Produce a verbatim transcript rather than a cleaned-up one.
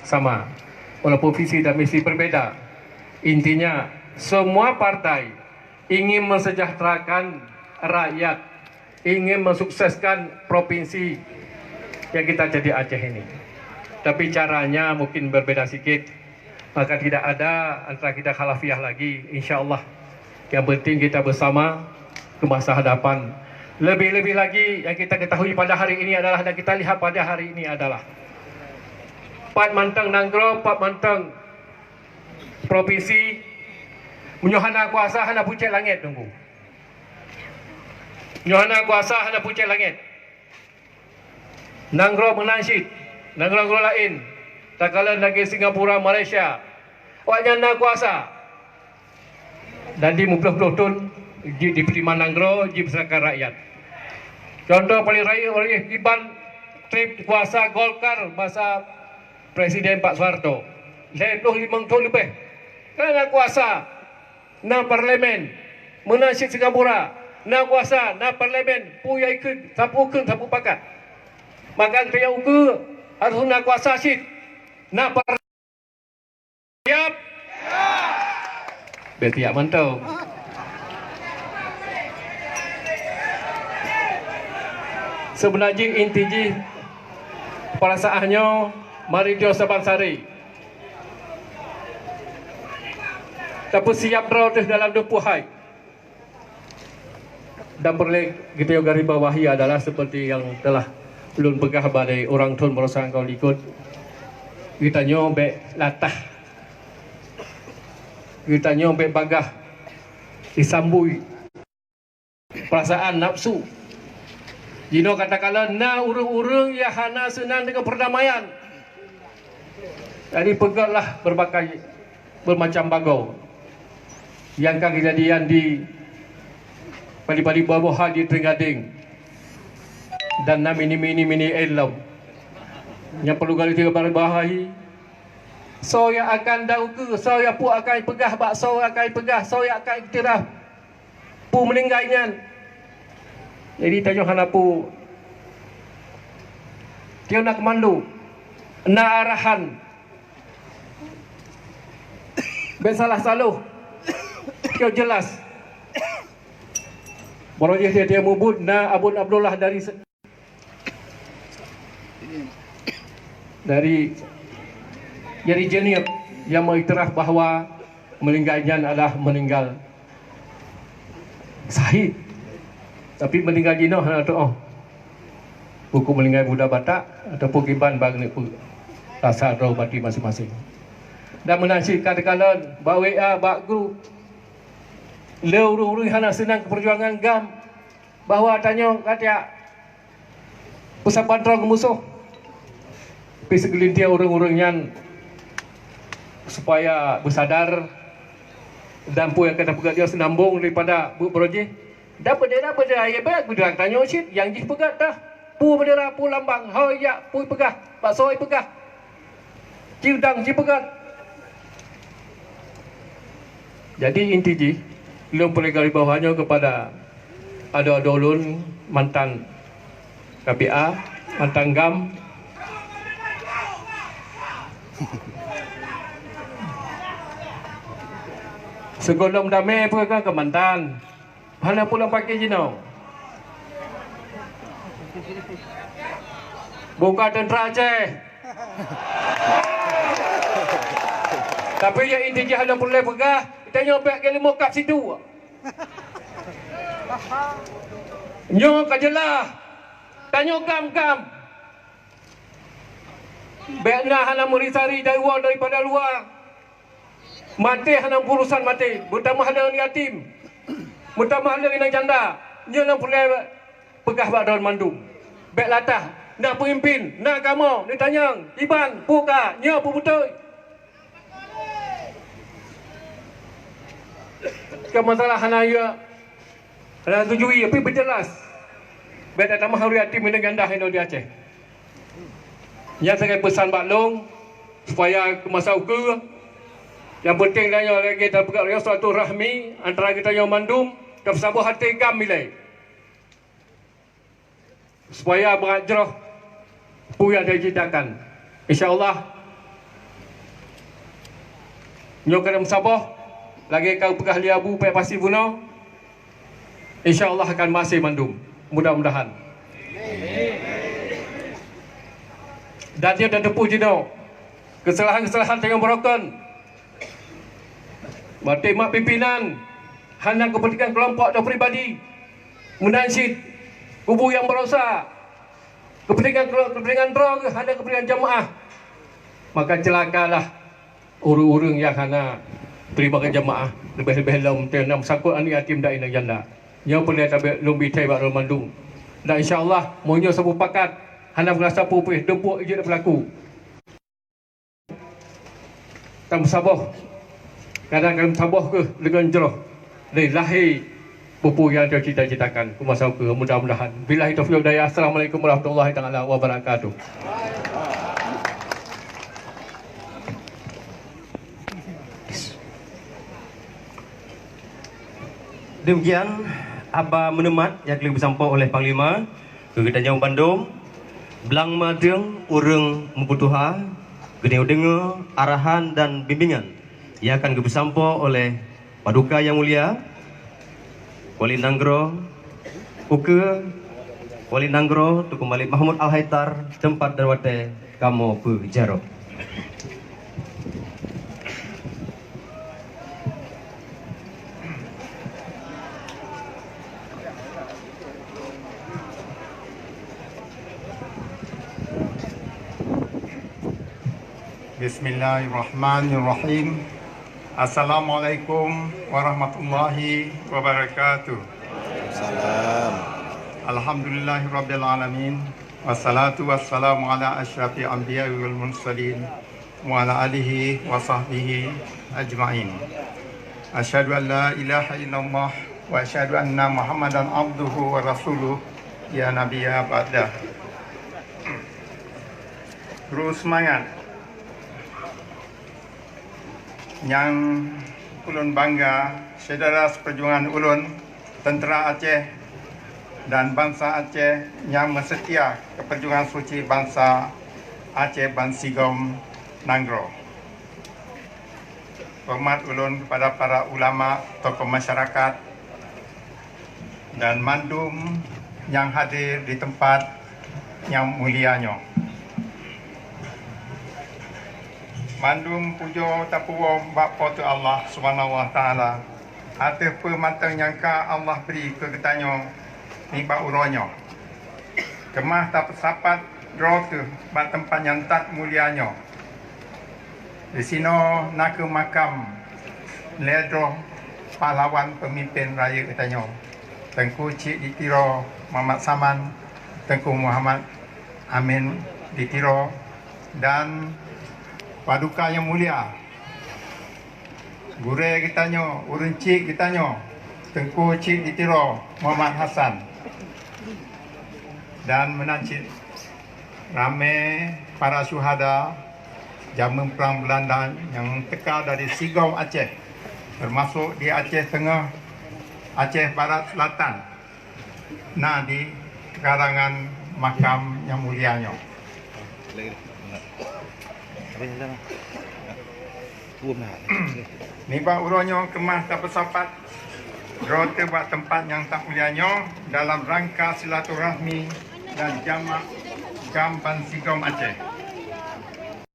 sama, walaupun visi dan misi berbeda. Intinya, semua partai ingin mensejahterakan rakyat, ingin mensukseskan provinsi yang kita jadi Aceh ini. Tapi caranya mungkin berbeda sikit. Maka tidak ada antara kita khalafiah lagi, insya Allah. Yang penting kita bersama ke masa hadapan. Lebih-lebih lagi yang kita ketahui pada hari ini adalah dan kita lihat pada hari ini adalah pat mantong nanggroe, pat mantong provinsi, meunyoe hana kuasa hana pucet langét tunggu. Meunyoe hana kuasa hana pucet langét. Nanggroe meunan cit, nanggroe-nanggroe laén, takalon lagée Singapura, Malaysia, awaknyan na kuasa. Dan di meuplôh-plôh thon jih dipeutimang nanggroe, jih peuseurahkan rakyat. Contoh paléng rayeuk, oleh kiban treb kuasa Golkar masa Presiden Pak Soeharto, lhée ploh limong thon leubeh. Karena kuasa, na parlemen, meunan cit Singapura, na kuasa, na parlemen, peue nyang ikheun, sapeue kheun, sapeue pakat. Maka geutanyoe ukeue harôh na kuasa cit, na par-, siap? Bék siap mantong. Seubeuna jih inti jih, pada saát nyoe, mari tioh saban sari tapeusiab droe teuh dalam dum peue hai. Dan peureulée geutanyoe garis bawahi adalah seperti yang telah ulôn peugah bak ureuëng thon baroesa nyang ka likot, geutanyoe bék latah, geutanyoe bék bagaih jisambui peurasaan nafsu. Jinoe katakanlah na ureuëng-ureuëng nyang hana seunang deungon peurdamaian. Jadi peugotlah berbagai, bermacam bagoe nyang ka keujadian di Padi-Padi Buah-Buahan di Trienggadeng dan na mini-mini mini elom. Nyang perlu garis bawahi, soe nyang akan dan ukeue, soe nyang peue akan peugah bak soe akan peugah, soe nyang akan iktiraf peue meuninggai nyan. Jadi tanyoe hana peue. Tioh na keumando, na arahan. Bék salah saloh. Tioh jelas. Baroe jih tioh mubuet na Abon Abdullah dari se-, dari, dari Jeunieb nyang meuiktiraf bahwa meuninggai nyan adalah meuninggal syahid. Tapi meuninggai jinoe hana teuoh. Buku meuninggai buda Batak ataupun kiban bak keuneuk peu-, rasa droe bati maséng-maséng. Dan meunan cit ka teukalon bak W A, bak grup, lé ureuëng-ureuëng hana seunang keu peujuangan GAM, bahwa tanyoe ka tiak peusaban droe keu musoh. Pi seugeulintir ureuëng-ureuëng nyan supaya beusadar dan peue nyang ka tapeugah jih seunambong daripada buet baroe jih. Dan beudara-beudara nyang beuet beudara tanyoe cit nyang jih peugah dah peue beudara, peue lambang, ho jak peue peugah, bak soe peugah. Ciudang jipeugét. Jadi inti jih, lôn peureulée garis bawah nyoe keupada adoe-adoe lôn mantan K P A, mantan GAM. Sigohlom damé peue keu mantan. Hana pulang pakai jinoe. Bukan tentera Aceh. Tapi nyang inti jih hana peureulée peugah, tanyoe bék geulimuh kap situ. Nyoe ka jeulaih. Tanyoe GAM-GAM. Bék na hana meuri sari dari luwa daripada luwa. Maté hana urusan maté, meutamah lé yatim, meutamah lé inong janda, nyoe nyang peureulée peugah bak droe mandum. Bék latah, na peumimpin, na kamoe neutanyong, iban, peue ka, nyoe peue beutôi. Keu masalah hana yue Hana tujui, tapi beujeulaih. Bék tatamah ureuëng yatim inong janda inoe di Aceh. Nyan sagai peusan bak lôn, supaya keu masa ukeue, nyang peunteng tanyoe lagée tapeugah silaturahmi antara geutanyoe mandum, tapeusaboh até GAM ilée. Supaya beuhat jroh peue nyang taceritakan. Insya Allah, Nyoe keuneuk meusaboh, lagée ka geupeugah lé Abu Pek Pasi bunoe, insya Allah akan maséh mandum, mudah-mudahan. Dan nyoe tateupeue jinoe, keusalahan-keusalahan tanyoe beurokon. Maté mat pimpinan, hana keupeuntengan keulompok atau pribadi. Meunan cit, kubu nyang baroesa, keupeuntengan keulom-, keupeuntengan droe geuh hana keupeuntengan jamaah. Maka ceulakalah ureuëng-ureuëng nyang hana teurimong jamaah, leubeh-leubeh lom teuh nyang sakot aneuk yatim dan inong janda. Nyoe peue lé tabek lôn bi thée bak droe mandum. Dan insya Allah, meunyoe sapeue pakat, hana peurasa peue-peue, dumpok ijeuet peulaku. Tameusaboh, kadang-kadang saboh kheueh leubeh jroh lé lahé peue-peue nyang tacita-citakan. Kumasau kheueh, mudah-mudahan. Billahi taufiq wal hidayah. Assalamualaikum warahmatullahi taala wabarakatuh. Demikian haba meuneumat nyang ka lheueh geusampoe oleh Panglima keu geutanyoe bandum. Blang mandum ureuëng meubutuha geutanyoe deungoe arahan dan bimbingan nyang akan geupeusampoe oleh Paduka Nyang Mulia Wali Nanggroe, ukeue Wali Nanggroe Teungku Malik Mahmud Al-Haitar, teumpat dan watée kamoe peujaroe. Bismillahirrahmanirrahim. Assalamualaikum warahmatullahi wabarakatuh. Salam. Alhamdulillahirabbil alamin. Wassalatu wassalamu ala asyrafil anbiya'i wal mursalin wa ala alihi wa sahbihi ajma'in. Asyhadu an la ilaha illallah wa asyhadu anna Muhammadan abduhu wa rasuluh, ya nabiyya ba'dah. Terus semangat. Nyang ulôn bangga, syedara seuperjuangan ulôn, teuntara Aceh dan bansa Aceh nyang meuseutia keu perjuangan suci bansa Aceh bansigom nanggroe. Horeumat ulôn keupada para ulama, tokoh masyarakat, dan mandum nyang hadir di teumpat nyang mulia nyoe. Mandum pujoe tapeuwoe bak Po teu Allah Subhanahu wa Taala ateueh peue mantong nyang ka Allah bri keu geutanyoe nibak uroe nyoe. Keumah tapeusapat droe teuh bak teumpat nyang that mulia nyoe. Disinoe na kheueh makam lhée droe pahlawan peumimpén rayeuk geutanyoe, Teungku Chik di Tiro Muhammad Saman, Teungku Muhammad Amin di Tiro, dan Paduka Nyang Mulia Gurée geutanyoe, ureuëng chik geutanyoe, Teungku Chik di Tiro Muhammad Hasan, dan meunan cit ramé para syuhada jameun prang Beulanda nyang teuka dari sigom Aceh, teumasok di Aceh Teungoh, Aceh Barat Seulatan, na di karangan makam nyang mulia nyoe. Nibak uroe nyoe keumah tapeusapat droe teuh bak teumpat nyang that mulia nyoe dalam rangka silaturahmi dan jamak GAM bansigom Aceh.